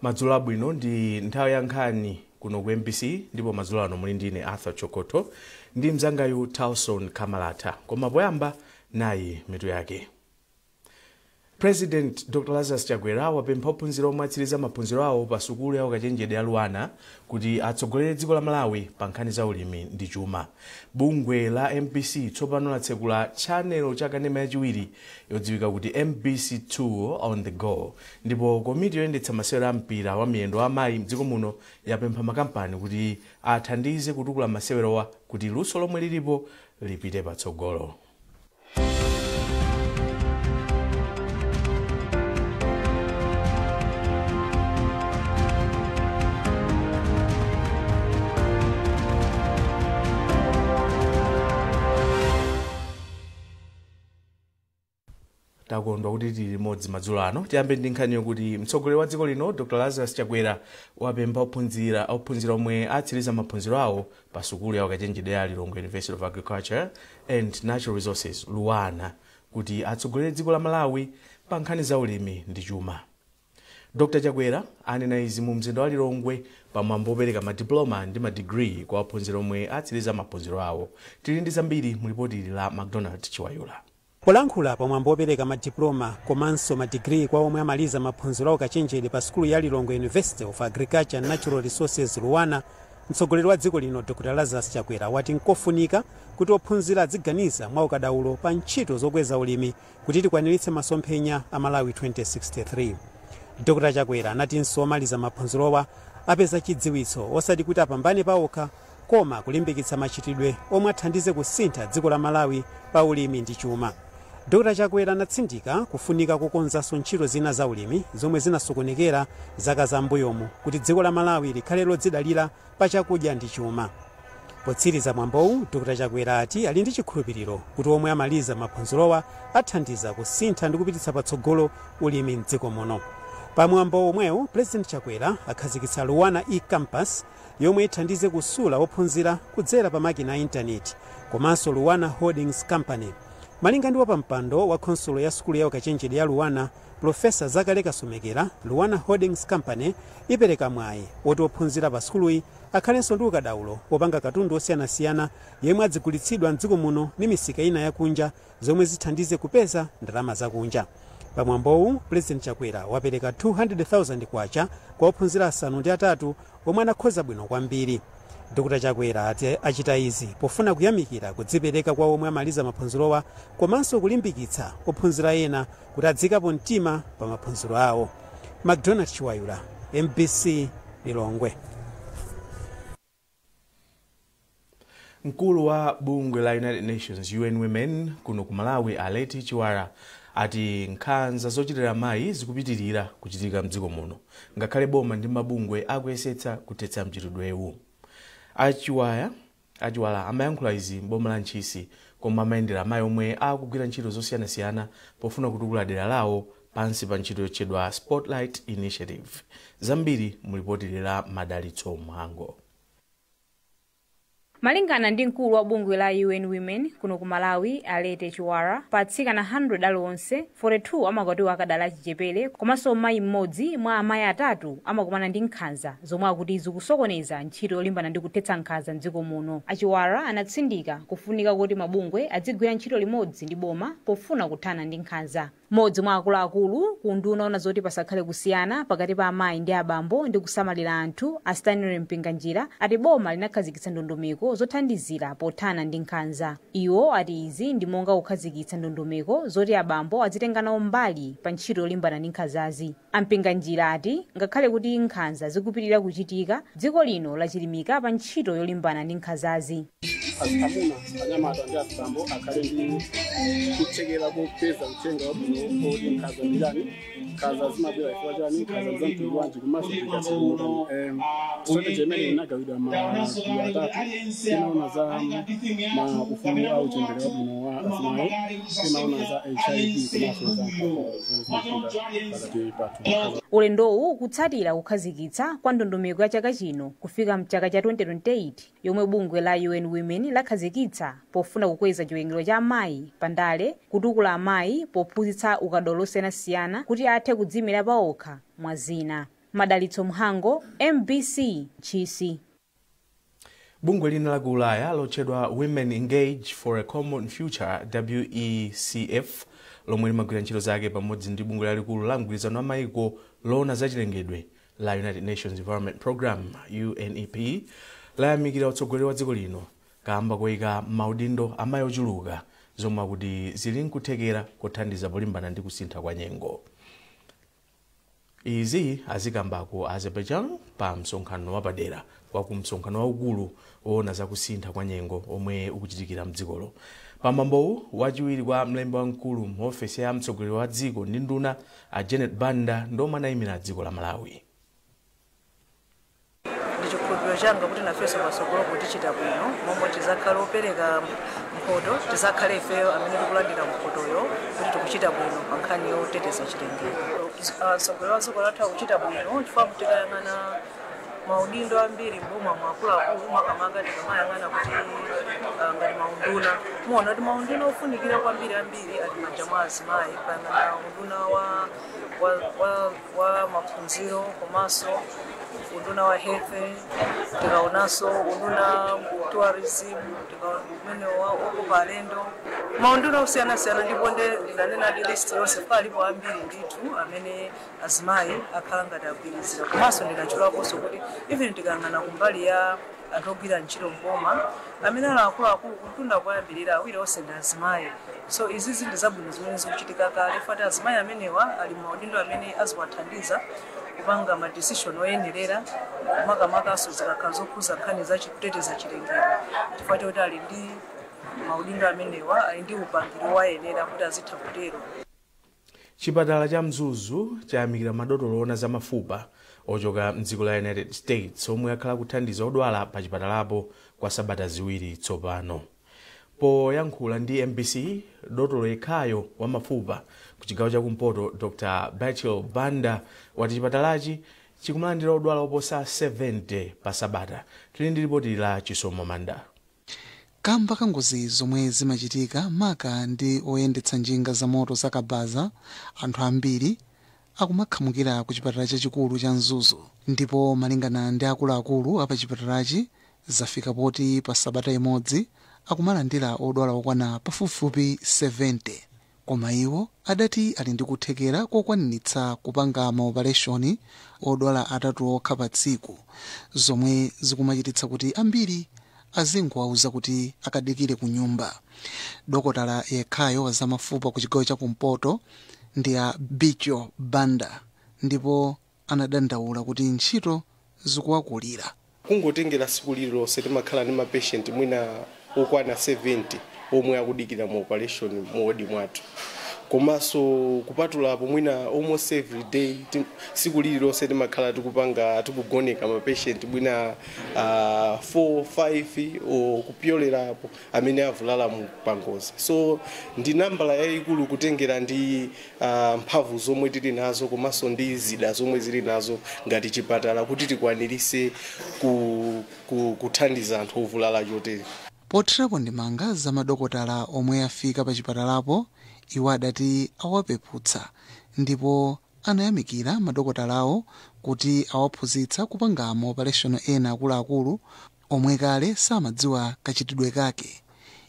Madzulo abwino, ndi nthawi ya nkhani kuno ku MBC, ndipo madzulo ano muli ndine Arthur Chokoto ndi mzangayu Talson Kamalata. Koma poyamba, nayi mitu yake. President Dr Lazarus Chakwera wapempha ophunzira omwe atsiriza maphunziro awo pa sukulu ya ukachenjede ya LUANAR kuti atsogolere dziko la Malawi pa nkhani za ulimi ndi chuma. Bungwe la MBC tsopano latsekula channel cha kanema yachiwiri yodziwika kuti MBC 2 on the go, ndipo komiti yoyendetsa masewero a mpira wa miyendo amayi mdziko muno yapempha makampani kuti athandize kutukula masewerowa kuti luso lomwe lilipo lipite patsogolo. Takondwa kuti tili limodzi madzulo ano. Tiyambe ndi nkhani yokuti mtsogoleri wa dziko lino Dr Lazarus Chakwera wapempha ophunzira omwe atsiriza maphunziro awo pa sukulu ya ukachenjede ya Lilongwe University of Agriculture and Natural Resources, LUANAR, kuti atsogolere dziko la Malawi pa nkhani za ulimi ndi chuma. Dr Chakwera anena izi mu mzinda wa Lilongwe pamwambo opereka madiploma ndi madigiri kwa ophunzira omwe atsiriza maphunziro awo. Tili ndi zambiri mu ripoti la McDonald Chiwayula. Polankhula pamwambo opereka madiploma komanso madigiri kwa omwe amaliza maphunziro awo kachenjede pa sukulu ya Lilongwe University of Agriculture and Natural Resources, LUANAR, mtsogoleri wa dziko lino Dr Lazarus Chakwera wati nkofunika kuti ophunzira aziganiza mwa ukadaulo pa ntchito zokweza ulimi kuti tikwaniritse masomphenya a Malawi 2063. Dr Chakwera anatinso omaliza maphunzirowa apeza chidziwitso osati kuti apambane paokha, koma kulimbikitsa machitidwe omwe athandize kusintha dziko la Malawi pa ulimi ndi chuma. Dr Chakwera anatsindika kufunika kukonzanso ntchito zina za ulimi zomwe zinasokonekera zaka zambuyomu kuti dziko la Malawi likhale lodzidalira pa chakudya ndi chuma. Potsiriza mwambowu, Dr Chakwera ati ali ndi chikhulupiriro kuti omwe amaliza maphunzirowa athandiza kusintha ndi kupititsa patsogolo ulimi mdziko muno. Pamwambo omwewu, President Chakwera akhazikitsa LUANAR e-campus yomwe ithandize kusula ophunzira kudzera pa makina a intaneti, komanso LUANAR Holdings Company. Malinga ndi wapampando wa khonsolo ya sukulu ya ukachenjede ya LUANAR, Profesa Zakale Kasomekera, LUANAR Holdings Company ipereka mwayi woti ophunzira pa sukuluyi akhalenso ndi ukadaulo wopanga katundu osiyanasiyana yemwe adzigulitsidwa mdziko muno ndi misika ina yakunja, zomwe zithandize kupeza ndalama zakunja. Pamwambowu, President Chakwera wapereka 200,000 kwacha kwa ophunzira 8 omwe anakhoza bwino kwambiri. Dr Chakwera ati achita izi pofuna kuyamikira kudzipereka kwa omwe amaliza maphunzirowa komanso kulimbikitsa ophunzira ena kuti adzikapo mtima pa maphunziro awo. McDonald Chiwayula, MBC, Lilongwe. Mkulu wa bungwe la United Nations, UN Women, kuno ku Malawi, Aleti Chiwara, ati nkhanza zochitira amayi zikupitirira kuchitika mdziko muno ngakhale boma ndi mabungwe akuyesetsa kuthetsa mchitidwewu. Achiwala amayankhula izi m'boma la Ntchisi koma amayendera amayi omwe akugwira ntchito zosiyanasiyana pofuna kutukula dera lawo pansi pa ntchito yotchedwa Spotlight Initiative. Zambiri mulipoti la Madalitso Mhango. Malingana ndi mkulu wa bungwe la UN Women kuno ku Malawi, Alete Chiwara, pa atsikana 100 aliwonse, 42 amakwatiwa akadali achichepere, komanso mayi mmodzi mwa amayi 3 amakumana ndi nkhanza zomwe akuti zikusokoneza ntchito yolimbana ndi kuthetsa nkhanza mdziko muno. Achiwara anatsindika kufunika kuti mabungwe adzigwira ntchito limodzi ndi boma pofuna kuthana ndi nkhanza. Mmodzi mwa akuluakulu ku nduna ona zoti pasakhale kusiyana pakati pa amayi ndi abambo ndi kusamalira anthu, a Stanley Mpinganjira, ati boma linakhazikitsa ndondomeko zothandizira pothana ndi nkhanza. Iwo ati izi ndi monga kukhazikitsa ndondomeko zoti abambo azitenga nawo mbali pa ntchito yolimbana ndi nkhanzazi. Ampinganjira ati ngakhale kuti nkhanza zikupitirira kuchitika, dziko lino lachilimika pa ntchito yolimbana ndi nkhanzazi. Amuna, anyamata ndi azibambo akhale ndi kuthekera kopeza uthenga wabwino oti nkhanza ndi chani, nkhanza zimabwera chifukwa chani, nkhanza za mtundu wanji, komanso zikatsirimuka. Strategy imene inagawidwa magulu atatu: inaona za ma ufulu au uchembere wabwino wa azimayi, inaona za HIV, komanso za nkhanza zimene zimachitika pakati pathu. Ulendowu kutsatira kukhazikitsa kwa ndondomeko ya chaka chino kufika mchaka cha 2028 yomwe bungwe la UN Women lakhazikitsa pofuna kukweza chiwerengero cha amayi pandale, kutukula amayi pophunzitsa ukadaulo osiyanasiyana kuti athe kudziyimira paokha mwa zina. Madalitso Mhango, MBC, Ntchisi. Bungwe lina la ku Ulaya lotchedwa Women Engage for a Common Future, WECF, lomwe limagwira ntchito zake pamodzi ndi bungwe lalikulu la mgwirizano wa maiko loona zachilengedwe la United Nations Environment Program, UNEP, layamikira utsogoleri wa dziko lino kamba koyika maudindo amayi ochuluka, zomwe akuti zili nkuthekera kuthandiza polimbana ndi kusintha kwa nyengo. Izi azikamba ku Azerbaijan pa msonkhano wapadera wa ku msonkhano waukulu woona zakusintha kwa nyengo omwe ukuchitikira mdzikolo. Pamwambowu, wachiwiri kwa mlembi wamkulu mu ofesi ya mtsogoleri wa dziko ndi nduna a Janet Banda ndomwe anayimira dziko la Malawi. Ndi chikhulupiriro changa kuti nafenso patsogolo tichita bwino, momwe tizakhale opereka mphoto, tizakhale ifeyo amene tikulandira mphotoyo, kuti tikuchita bwino pa nkhani yoteteza chilengedwe. Mtsogoleri wa dziko lathu akuchita bwino chifukwa tikayang'ana maudindo ambiri mboma mwakuluakulu, makamaka tikamayang'ana kuti ngati maunduna, muona kuti maunduna ofunikira kwambiri ambiri ali manja mwa azimayi. Payang'ana unduna wa maphunziro, komanso unduna wa health, tikaonanso unduna tourism, umene wokopa alendo, maunduna osiyanasiyana. Ndipo nde ndinanena di list yonse, palipo ambiri ndithu amene azimayi akhala ngati agwirizira. Komanso ndinatchulaponso kuti even tikayang'ana kumbali ya anthu ogwira ntchito mboma amene ali akuluakulu, kumtunda koyambirira awiri onse ndi azimayi. So izi zinthu zabwino zimene zikuchitika kale, fati azimayi amenewa ali maudindo amene aziwathandiza kupanga ma decision oyenerera, makamakaso zikakhala zokhuza nkhani zachikuteteza chilengedwe, chifukwa choti ali ndi maudindo amenewa, ali ndi upangiri woyenera kuti azitha kutero. Chipatala cha Mzuzu chayamikira madotolo oona za mafupa ochoka mdziko la United States omwe akhala kuthandiza odwala pa chipatalapo kwa sabata 2 tsopano. Poyankhula ndi MBC, dotolo yekhayo wa mafupa ku chigawo chakumpoto, Dr Bachel Banda, wati chipatalachi chikumalandira odwala oposa 70 pa sabata. Tili ndi ripoti la Chisomo Manda. Kamba kangozi zomwe zimachitika maka ndi oyendetsa njinga za moto za kabaza, anthu ambiri akumakhamukira ku chipatala chachikulu cha Mzuzu. Ndipo malingana ndi akuluakulu apa chipatalachi, zafika poti pa sabata imodzi akumalandira odwala okwana pafupifupi 70. Koma iwo adati ali ndi kuthekera kokwaniritsa kupanga maopareshoni odwala atatu okha pa tsiku, zomwe zikumachititsa kuti ambiri azingowauza kuti akadikire ku nyumba. Dokotala yekhayo wa zamafupa ku chigawo chakumpoto ndi a Bicho Banda, ndipo anadandaula kuti ntchito zikuwakulira. Kungotengera tsiku lililonse timakhala ndi ma patient mwina okwana 70 omwe akudikira mu operation mu wodi mwathu. Komanso kupatulapo, mwina almost every day, tsiku lililonse timakhala tikupanga, tikugoneka ma patient mwina 4 5 o kupyolerapo amene avulala mu pangozi. So ndi nambala yayikulu kutengera ndi mphamvu zomwe tili nazo komanso ndi zida zomwe zili nazo ngati chipatala kuti tikwanirise kuthandiza anthu ovulala chotere. Pothirapo ndemanga za madokotala omwe afika pa chipatalapo, iwo adati awapeputsa ndipo anayamikira madokotalawo kuti awaphunzitsa kupanga maopareshoni ena akuluakulu omwe kale samadziwa kachitidwe kake.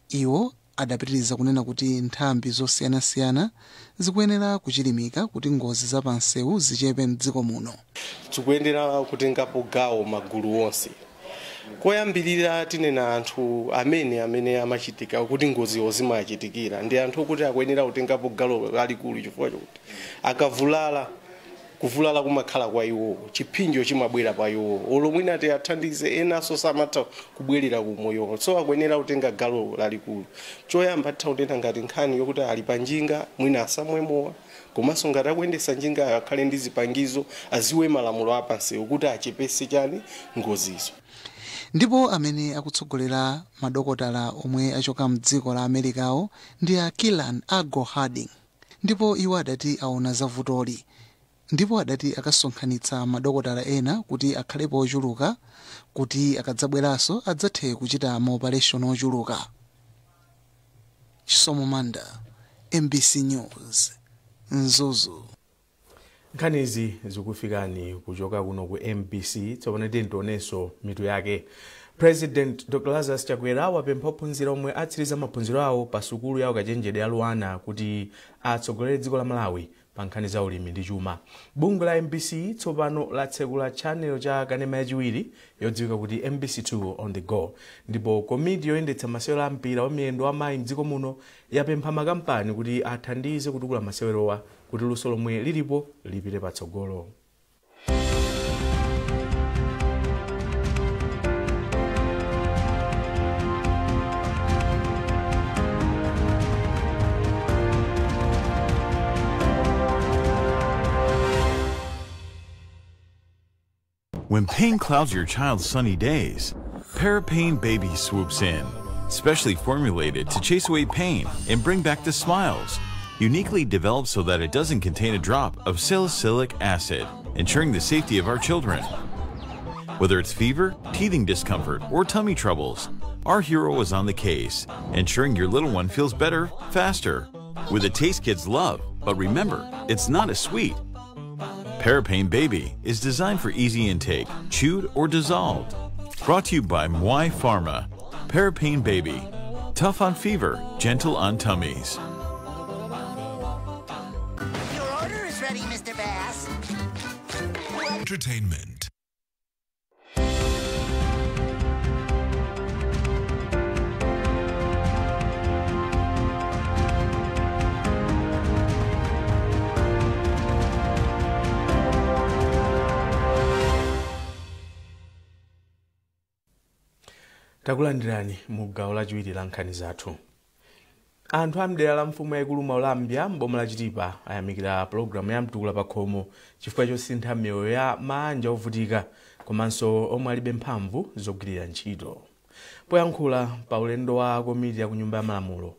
Iwo adapitiriza kunena kuti nthambi zosiyanasiyana zikuyenera kuchilimika kuti ngozi za pansewu zichepe mdziko muno. Tikuyendera kutengapo gawo magulu onse. Koyambirira tinena anthu amene amachitika kuti ngoziwo zimachitikira ndi anthu okuti akuyenera kutengapo gawo lalikulu, chifukwa chokuti akavulala, kuvulala kumakhala kwa iwowo, chipsinjo chimabwera pa iwowo. Olo mwina athandize enanso, samatha kubwerera ku moyo, so akuyenera kutenga gawo lalikulu. Choyamba titha kunena ngati nkhani yokuti ali pa njinga, mwina asamwe mowa, komanso ngati akuyendesa njingayo akhale ndi zipangizo, aziwe malamulo apansewu kuti achepese chani ngozizo. Ndipo amene akutsogolera madokotala omwe achoka mdziko la Amerikawo ndi a Kilan Ago Harding, ndipo iwo adati aona zavutoli ndipo adati akasonkhanitsa madokotala ena kuti akhalepo ochuluka, kuti akadzabweranso adzathe kuchita maopareshoni ochuluka. Chisomo Manda, MBC News, Mzuzu. Nkhanizi zikufikani kuchoka kuno ku MBC. Tsopano tionenso mitu yake. President Dr Lazarus Chakwera wapempha ophunzira omwe atsiriza maphunziro awo pa sukulu ya ukachenjede ya LUANAR kuti atsogolere dziko la Malawi pa nkhani za ulimi ndi chuma. Bungwe la MBC tsopano latsekula channel cha kanema yachiwiri yodziwika kuti MBC2 on the go, ndipo komiti yoyendetsa masewero a mpira wa miyendo amayi mdziko muno yapempha makampani kuti athandize kutukula masewerowa kuti luso lomwe lilipo lipite patsogolo. When pain clouds your child's sunny days, Parapain Baby swoops in, specially formulated to chase away pain and bring back the smiles. Uniquely developed so that it doesn't contain a drop of salicylic acid, ensuring the safety of our children. Whether it's fever, teething discomfort, or tummy troubles, our hero is on the case, ensuring your little one feels better, faster. With a taste kids love, but remember, it's not as sweet. Parapain Baby is designed for easy intake, chewed or dissolved. Brought to you by Mwai Pharma. Parapain Baby. Tough on fever, gentle on tummies. Your order is ready, Mr. Bass. Entertainment. Takulandirani mu gawo lachiwiri la nkhani zathu. Anthu amdera la mfumu yayikulu Maulambya mboma la Chitipa ayamikira pulogalamu ya mtukula pakhomo chifukwa chosintha miyoyo ya maanja ovutika komanso omwe alibe mphamvu zogwirira ntchito. Poyankhula pa ulendo wa komiti ya ku nyumba ya malamulo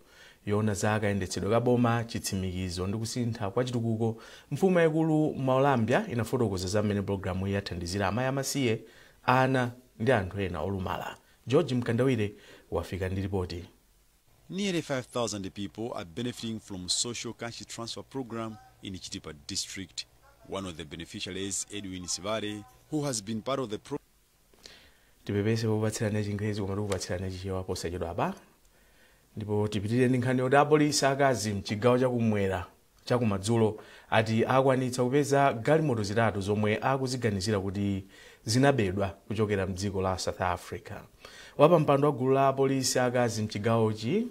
yoona za kayendetsedwe ka boma, chitsimikizo ndi kusintha kwa chitukuko, mfumu yayikulu Maulambya inafotokoza za mmene pulogalamu iyi yathandizira amayi amasiye, ana ndi anthu ena olumala. George Mkandawire wafika ndi ripoti. Nearly 5,000 people are benefiting from social cash transfer program in Chitipa district. One of the beneficiaries, Edwin Sivare, who has been part of the program. Tipepese popatsirana chingerezi koma tikupatsirana Chichewa posachedwa apa. Ndipo tipitirire ndi nkhani yoti apolisi akazi mchigawo chakumwera chakumadzulo ati akwanitsa kupeza galimoto zitatu zomwe akuziganizira kuti zinabedwa kuchokera mdziko la South Africa. Wapampando wa gulu la apolisi akazi mchigawochi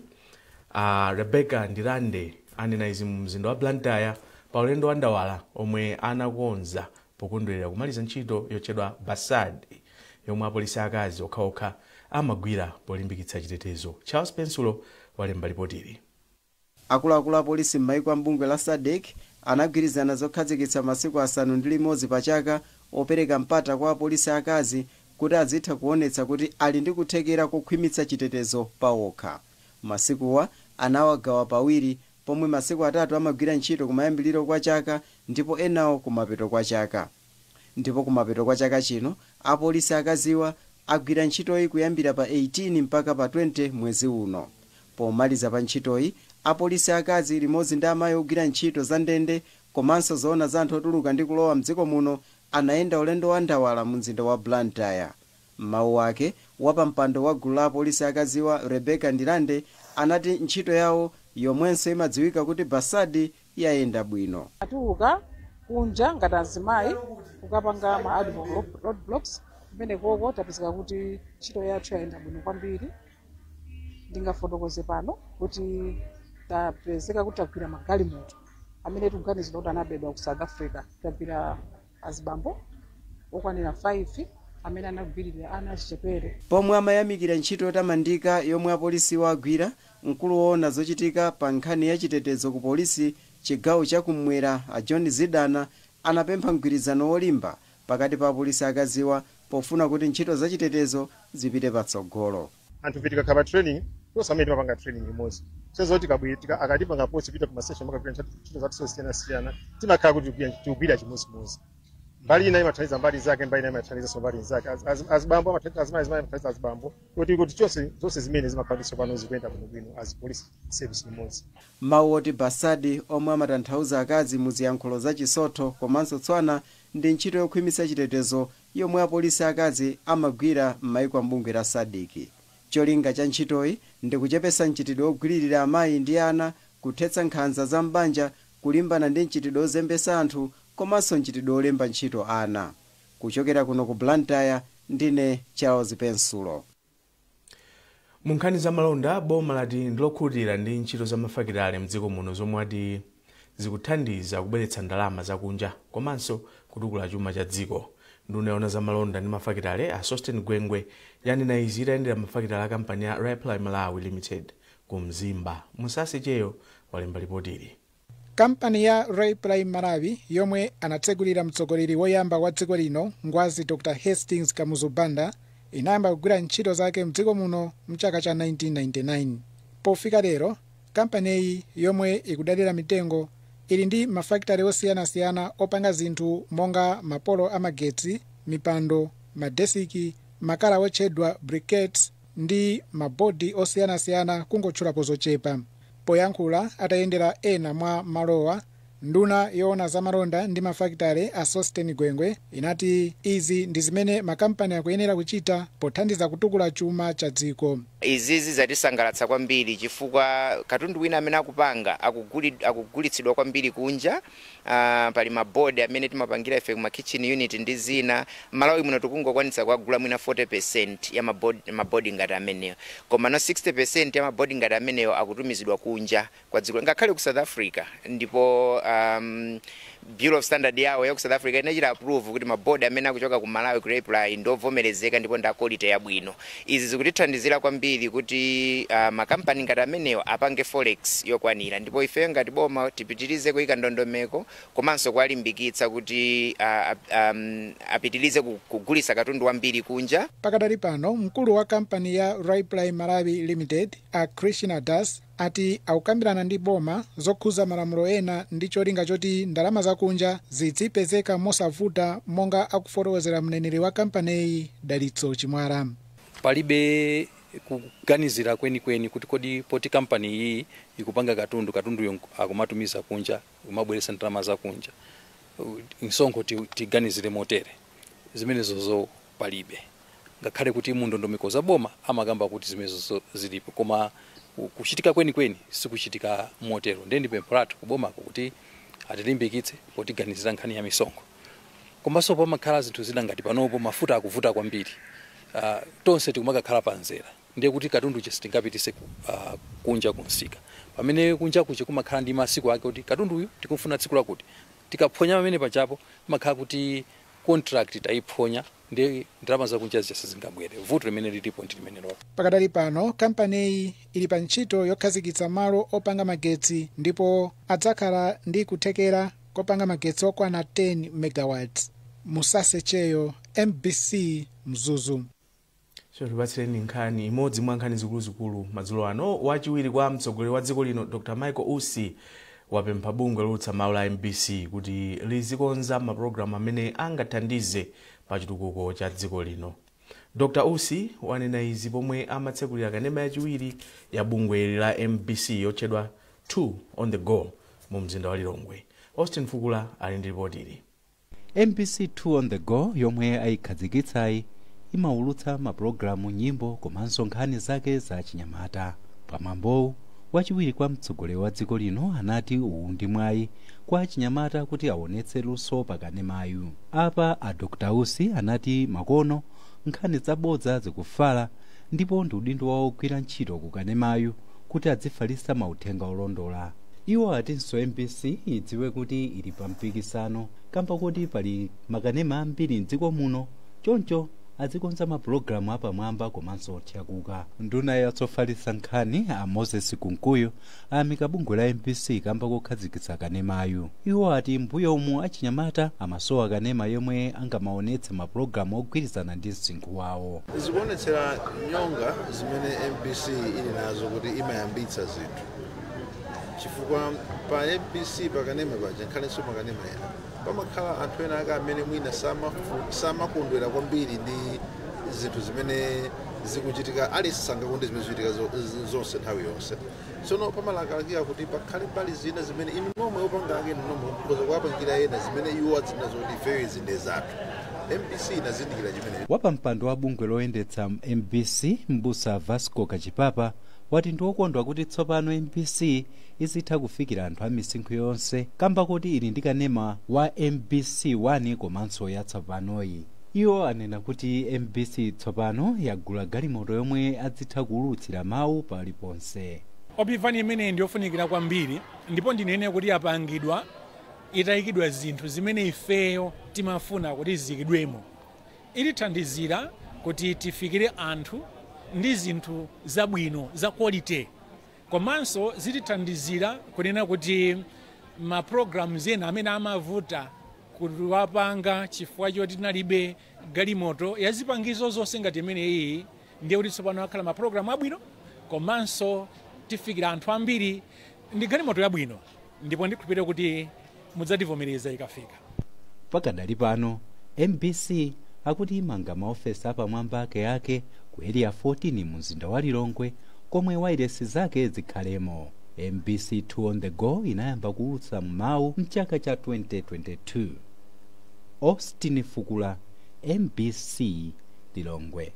Rebecca Ndirande anena izi mu mzinda wa Blantyre pa ulendo wa ndawala omwe anakonza pokondwerera kumaliza ntchito yotchedwa Basad yomwe apolisi akazi okhaokha amagwira polimbikitsa chitetezo. Charles Pensulo walemba ripotili. Akuluakulu apolisi m'maiko a mbungwe la SADC anagwirizana zokhazikitsa masiku 6 pa chaka opereka mpata kwa apolisi akazi kuti azitha kuonetsa kuti ali ndi kuthekera kokhwimitsa chitetezo pawokha. Masikuwa anawagawa pawiri, pomwe masiku 3 amagwira ntchito kumayambiriro kwa chaka ndipo enawo kumapeto kwa chaka. Ndipo kumapeto kwa chaka chino apolisi akaziwa agwira ntchitoyi kuyambira pa 18 mpaka pa 20 mwezi uno. Pomaliza pa ntchitoyi, apolisi akazi limodzi ndi amayi ogwira ntchito za ndende komanso zoona za anthu otuluka ndi kulowa mdziko muno anayenda ulendo wa ndawala mu mzinda wa Blantyre. Mawu ake wapampando wa gulu la apolisi akaziwa Rebecca Ndirande anati ntchito yawo yomwenso imadziwika kuti Basadi yayenda bwino. Atuluka kunja ngati azimayi kukapanga ma advocate roadblocks kumene koko tapezeka kuti ntchito yathu yayenda bwino kwambiri. Ndingafotokoze pano kuti tapezeka kuti tagwira magalimoto amene tikuganizira kuti anabedwa ku South Africa. Tagwira azibambo okwanira 5 amene anagwirira ana achichepere. Pomwe amayamikira ntchito yotamandika yomwe apolisi wagwira, mkulu woona zochitika pa nkhani ya chitetezo ku polisi chigawo chakummwera a John Zidana anapempha mgwirizano wolimba pakati pa apolisi akaziwa pofuna kuti ntchito zachitetezo zipite patsogolo. Anthu tikakhala pa training tonse amene timapanga training imodzi sezoti akatipanga posi pita kuma session makagwira ntchito zathu zosiyanasiyana timakhala kuti tikugwira chimodzimodzi. Mbali ina imathandiza mbali zake, mbali ina imathandiza mbali zake. Azibambo amathandiza azimayi, azimayi amathandiza azibambo, kuti chonse zonse zimene zimakhala tsopano zikuyenda bwinobwino as police service limodzi. Mawu oti basadi, omwe amatanthauza akazi muziyankhulo za Chisotho komanso Tswana, ndi ntchito yokhwimitsa chitetezo yomwe apolisi akazi amagwira m'mayiko ambungwe la SADC. Cholinga cha ntchitoyi ndi kuchepesa mchitidwe wogwiririra amayi ndi ana, kuthetsa nkhanza za m'banja, kulimbana ndi mchitidwe wozembesa anthu komanso mchitidwe wolemba ntchito ana. Kuchokera kuno ku Blantyre, ndine Charles Pensulo. Mu nkhani za malonda, boma lati ndilokhutira ndi ntchito za mafakitale mdziko muno zomwe ati zikuthandiza kubweretsa ndalama zakunja komanso kutukula chuma cha dziko. Nduna yoona za malonda ndi mafakitale, a Sosten Gwengwe, yanena izi itayendera mafakitale a kampani ya Raiply Malawi Limited ku Mzimba. Musase Cheyo walemba ripotili. Kampani ya Raiply Malawi, yomwe anatsegulira mtsogoleri woyamba wa dziko lino, Ngwazi Dr Hastings Kamuzu Banda, inayamba kugwira ntchito zake mdziko muno mchaka cha 1999. Pofika lero, kampaniyi, yomwe ikudalira mitengo, ili ndi mafakitale osiyanasiyana opanga zinthu monga mapolo amagetsi, mipando, madesiki, makala otchedwa briquettes ndi mabodi osiyanasiyana, kungotchulapo zochepa. Poyankhula atayendera ena mwa malowa, nduna yoona zamalonda ndi mafakitale, a Sosten Gwengwe, inati izi ndi zimene makampani akuyenera kuchita pothandiza kutukula chuma cha dziko. Izizi zatisangalatsa kwambiri chifukwa katundu wina amene akupanga akugulitsidwa kwambiri kunja. Pali mabodi amene timapangira ife kuma kitchen unit ndi zina, Malawi muno tikungokwanitsa kuagula mwina 40% ya mabodi ngati ameneyo, koma no 60% ya mabodi ngati ameneyo akutumizidwa kunja kwa dziko, ngakhale ku South Africa. Ndipo Bureau of Standard yawo ya ku South Africa inachita approve kuti mabodi amene akuchoka ku Malawi, ku Raiply, ndovomerezeka ndipo nda quality yabwino. Izi zikutithandizira kwambiri kuti makampani ngati amenewo apange forex yokwanira, ndipo ifeyo ngati boma tipitirize kuyika ndondomeko komanso kuwalimbikitsa kuti apitirize kugulitsa katundu wambiri kunja. Pakadali pano, mkulu wa kampani ya Raiply Malawi Limited, a Krishna Das, ati akukambirana ndi boma zokhuza malamulo ena ndi cholinga choti ndalama zakunja zizipezeka mosavuta, monga akufotokozera mneneri wa kampaniyi, Dalitso Chimwala. Palibe kuganizira kwenikweni kuti kodi poti kampani iyi ikupanga katundu, katunduyo akumatumiza kunja, kumabweretsa ndalama zakunja, msonkho tiganizire motere, zimenezozo palibe, ngakhale kuti mu ndondomeko za boma amakamba kuti zimenezozo zilipo, koma kuchitika kwenikweni sikuchitika motero. Ndiye ndi pempho lathu kubomako kuti atilimbikitse potiganizira nkhani ya misonkho. Komanso pamakhala zinthu zina, ngati panopo mafuta akuvuta kwambiri, tonse tikumakakhala panzera, ndiye kuti katundu sitingapitise kunja kunsika, pamene kunja kuche kumakhala ndi masiku ake kuti katunduyu tikumfuna tsiku lakuti. Tikaphonya pamene pachapo, kumakhala kuti contract tayiphonya, ndiye ndalama zakunja zija sizingabwere. Vuto limene lilipo ndi limenelo. Pakadali pano, kampaniyi ili pa ntchito yokhazikitsa malo opanga magetsi ndipo adzakhala ndi kuthekera kopanga magetsi okwana 10 megawatts. Musase Cheyo, MBC, Mzuzu. So tipatsireni nkhani imodzi mwa nkhani zikuluzikulu madzulo ano. Wachiwiri kwa mtsogoleri wa dziko lino, Dr Michael Usi, wapempha bungwe lowulutsa mawu la MBC kuti lizikonza mapulogalamu amene angathandize pa chitukuko cha dziko lino. Dr Usi wanena izi pomwe amatsekulira kanema yachiwiri ya bungwe la MBC yotchedwa 2 on the Go mu mzinda wa Lilongwe. Austin Fukula ali ndi ripoti. MBC 2 on the Go yomwe ayikhazikitsayi imawulutsa mapulogalamu, nyimbo komanso nkhani zake za chinyamata. Pamwambowu, wachiwiri kwa mtsogoleri wa dziko lino anati uwu ndi mwayi kwa chinyamata kuti aonetse luso pakanemayu. Apa a Dr Usi anati makono nkhani zabodza zikufala ndipo ndi udindo wawo ogwira ntchito kukanemayu kuti adzifalitsa mauthenga olondola. Iwo atinso MBC idziwe kuti ili pa mpikisano kamba kuti pali makanema ambiri mdziko muno, choncho azikonza mapulogalamu apamwamba komanso othyakuka. Nduna yatsofalitsa nkhani, a Moses Kunkuyu, ayamika bungwe la MBC kamba kokhazikitsa kanemayu. Iwo ati mbuyo umu achinyamata amasowa kanema yomwe angamaonetse mapulogalamu ogwirizana ndi msinkhu wawo. Zikuonetsera nyonga zimene MBC ili nazo kuti imayambitsa zinthu, chifukwa pa MBC pakanema paja nkhalenso makanema ena. Pamakhala anthu ena ake amene mwina samakondwera kwambiri ndi zinthu zimene zikuchitika. Aliyense sangakonde zimene zikuchitika zonse nthawi yonse. Tsono pamalakalakika kuti pakhale mbali zina zimene inu nomwe opanga ake, inu nomwe mukhoza kuwapangira ena zimene iwo adzina zoti ifeyo izi ndi zathu. MBC inazindikira chimene. Wapampando wa bungwe loyendetsa MBC, Mbusa Vasco Kachipapa, wati ndi wokondwa kuti tsopano MBC izitha kufikira anthu a misinkhu yonse kamba kuti ili ndi kanema wa MBC 1 komanso yatsopanoyi. Iwo anena kuti MBC tsopano yagula galimoto yomwe adzitha kuwulutsira mawu paliponse. OB van imeneyi ndiyofunikira kwambiri, ndipo ndinene kuti yapangidwa itayikidwa zinthu zimene ifeyo timafuna kuti ziyikidwemo. Itithandizira kuti tifikire anthu ndi zinthu zabwino za quality, komanso zitithandizira kunena kuti ma programs ena amene amavuta kuwapanga chifukwa choti tinalibe galimoto ya zipangizo zonse ngati imene iyi, ndiye kuti tsopano akhala ma program abwino komanso tifikira anthu ambiri ndi galimoto yabwino, ndipo ndikhulupirira kuti mudzativomereza ikafika. Pakadali pano MBC akuti imanga maofesi apamwamba akeake ku Area 14 mu mzinda wa Lilongwe komwe wailesi zake zikhalemo. MBC 2 on the go inayamba kuwulutsa mawu mchaka cha 2022. Austin Fukula, MBC, Lilongwe.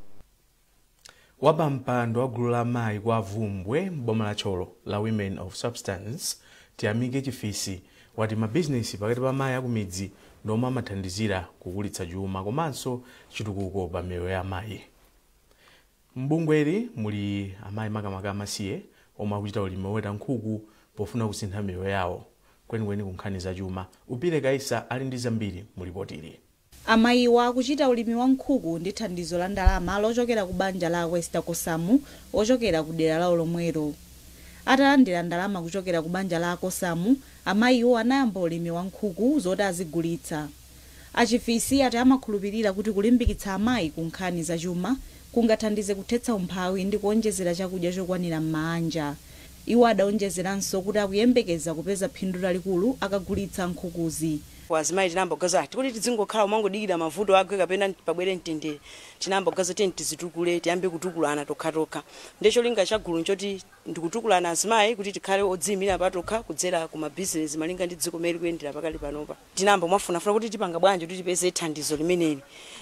Wapampando wa gulu la amayi kwa Vumbwe m'boma la Thyolo la Women of Substance, Tiyamike Chifisi, wati mabizinesi pakati pa amayi akumidzi ndomwe amathandizira kukulitsa chuma komanso chitukuko pa miyoyo ya amayi. Mbungweri muli amayi makamaka amasiye omwe akuchita ulimi woweta nkhuku pofuna kusintha miyoyo yawo kwenikweni ku nkhani za chuma. Upire Kaisa ali ndi zambiri mulipotili. Amayiwa akuchita ulimi wa nkhuku ndi thandizo la ndalama lochokera ku banja la Wester Kosamu ochokera ku dera lawo lomwelo. Atalandira ndalama kuchokera ku banja la Kosamu, amayiwo anayamba ulimi wa nkhuku zoti azigulitsa. Achifisi ati amakhulupirira kuti kulimbikitsa amayi ku nkhani za chuma kungathandize kuthetsa umphawi ndi kuonjezera chakudya chokwanira m'mabanja. Iwo adaonjezeranso kuti akuyembekeza kupeza phindu lalikulu akagulitsa nkhukuzi. Azimayi tinayamba kugaza ati kuti tizingokhala umangodikira mavuto agwe kapena pabwere mtendere. Tinayamba kugaza tiyeni tizitukule, tiyambe kutukulana tokhatokha. Ndiye cholinga cha gulu nchoti ndikutukulana azimayi kuti tikhale odziyimira patokha kudzera ku mabizinesi malinga ndi dziko meri kuyendera pakali panopa. Tinayamba kumafunafuna kuti tipanga bwanji kuti tipeze thandizo limeneli.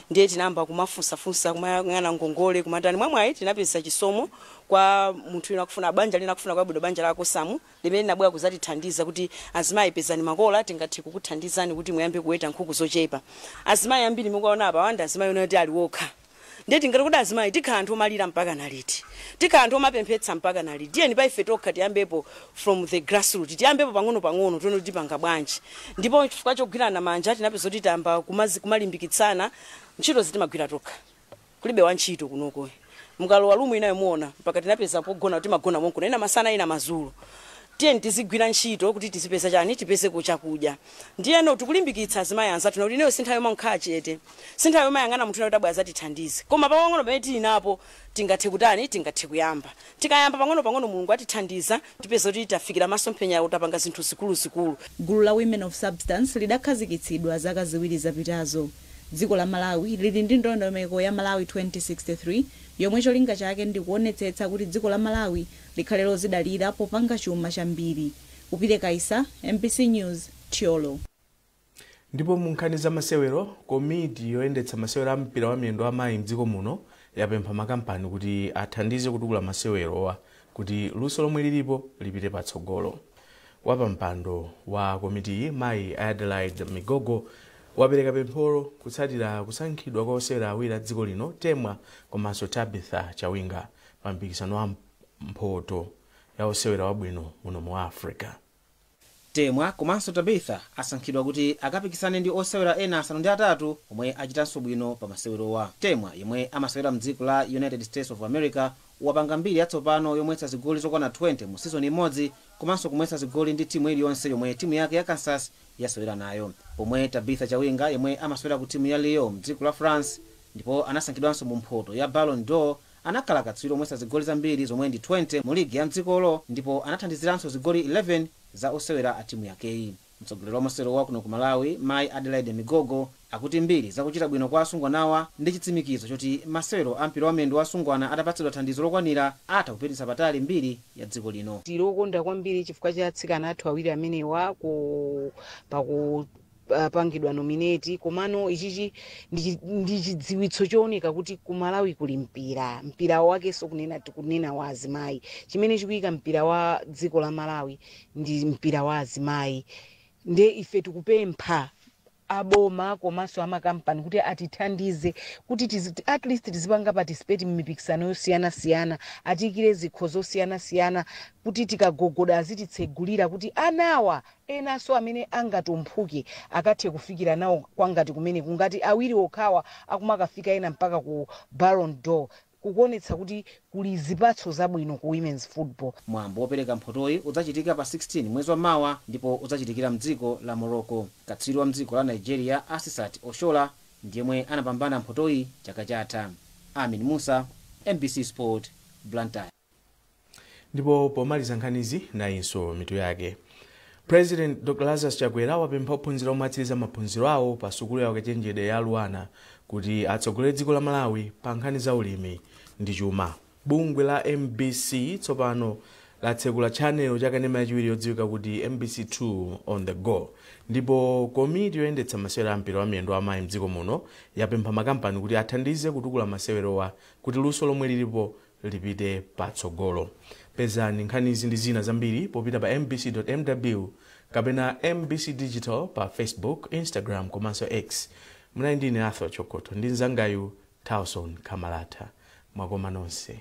Ndiye tinayamba kumafunsafunsa, kumayang'ana ngongole, kumatani. Mwamwayi tinapeza chisomo kwa munthu wina akufuna banja lina akufuna kwabwino banja la Kosamu limene linabwera kuzatithandiza kuti azimayi pezani makola, tingathe kukuthandizani kuti muyambe kuweta nkhuku zochepa. Azimayi ambiri mukuwaona apa wanda azimayi ona kuti ali wokha. Ndiye tingati kuti azimayi tikhala anthu omalira mpaka naliti, tikhala anthu omapemphetsa mpaka naliti? Tiyeni pa ife tokha tiyambepo from the grassroot, tiyambepo pang'ono pang'ono tione kuti tipanga bwanji. Ndipo chifukwa chogwirana manja tinapeza kuti tayamba kumalimbikitsana. Ntchito zitimagwira tokha, kulibe wantchito kunoko. Mukalowa room inayo muona mpaka tinapeza pogona, timagona monkuno, ina masana ina madzulo. Tiyeni tizigwira ntchito kuti tizipeza chani, tipezeko chakudya. Ndiyeno tikulimbikitsa azimayi anzathu kuti ineyo sinthawi yomwe nkhala chete, sinthawi yomwe ayang'ana munthu kuti abwera azatithandize, koma pang'ono pamene tili napo tingathe kutani, tingathe kuyamba. Tikayamba pang'ono pang'ono Mulungu atithandiza, tipeza kuti tafikira masomphenya, utapanga zinthu zikuluzikulu. Gulu la Women of Substance lidakhazikitsidwa zaka 2 zapitazo. Dziko la Malawi lili ndi ndondomeko ya Malawi 2063 yomwe cholinga chake ndi kuonetsetsa kuti dziko la Malawi likhale lozidalira popanga chuma chambiri. Upire Kaisa, MBC News, Thyolo. Ndipo mu nkhani za masewero, komiti yoyendetsa masewero a mpira wa miyendo amayi mdziko muno yapempha makampani kuti athandize kutukula masewerowa kuti luso lomwe lilipo lipite patsogolo. Wapampando wa komitiyi, mayi Adelaide Migogo, wapereka pempholo kutsatira kusankhidwa kwa osewera awiri a dziko lino, Temwa komanso Tabitha Chawinga, pa mpikisano wa mphoto ya osewera wabwino muno mu Africa. Temwa komanso Tabitha asankhidwa kuti akapikisane ndi osewera ena 8 omwe achitanso bwino pa masewerowa. Temwa, yemwe amasewera mdziko la United States of America, wapanga mbiri yatsopano yomwetsa zigoli zokwana 20 mu season imodzi komanso kumwetsa zigoli ndi timu iliyonse yomwe timu yake ya Kansas yasewera nayo, pomwe Tabitha Chawinga, yemwe amasewera ku timu ya Lyon mdziko la France ndipo anasankhidwanso mu mphoto ya Ballon d'Or, anakhala katswiri omwetsa zigoli zambiri zomwe ndi 20 mu ligi ya mdzikolo ndipo anathandiziranso zigoli 11 za osewera a timu yakeyi. Mtsogoleri wa masewerowa kuno ku Malawi, Mayi Adelaide Migogo, akuti mbiri zakuchita bwino kwa asungwanawa ndi chitsimikizo choti masewero a mpira wa miyendo wa asungwana atapatsidwa thandizo lokwanira atha kupititsa patali mbiri ya dziko lino. Tili okonda kwambiri chifukwa cha atsikana athu awiri amenewa ku paku pangidwa nominate, komano ichichi ndi chidziwitso chooneka kuti ku Malawi kuli mpira, mpira wakenso kunena tikunena wa azimayi. Chimene chikuyika mpira wa dziko la Malawi ndi mpira wa azimayi. Nde ife tikupempha aboma komanso amakampani kuti atithandize kuti at least tizipanga participate mmipikisano yosiyanasiyana, atiyikire zikho zosiyanasiyana kuti tikagogoda azititsegulira kuti anawa enanso amene angatumphuke akathe kufikira nawo kwangati kumene kungati awiri okhawa akumakafika ena mpaka ku Ballon d'Or, kukuonetsa kuti kuli zipatso zabwino ku women's football. Mwambo wopereka mphotoyi udzachitika pa 16 mwezi wa mawa ndipo udzachitikira mdziko la Morocco. Katswiri wa mdziko la Nigeria, Asisat Oshola, ndiyemwe anapambana mphotoyi chaka chatha. Amin Musa, MBC Sport, Blantyre. Ndipo pomaliza nkhanizi, nayinso mitu yake. President Dr Lazarus Chakwera wapempha ophunzira omwe atsiriza maphunziro awo pa sukulu ya ukachenjede ya Luanar kuti atsogolere dziko la Malawi pa nkhani za ulimi ndi chuma. Bungwe la MBC tsopano latsekula channel chakanema yachiwiri yodziwika kuti MBC 2 on the Go. Ndipo komiti yoyendetsa masewero a mpira wa miyendo amayi mdziko muno yapempha makampani kuti athandize kutukula masewerowa kuti luso lomwe lilipo lipite patsogolo. Pezani nkhanizi ndi zina zambiri popita pa mbc.mw kapena MBC Digital pa Facebook, Instagram komanso X. Munali ndine Arthur Chokoto ndi mzangayu Towson Kamalata. Mwakoma nonse.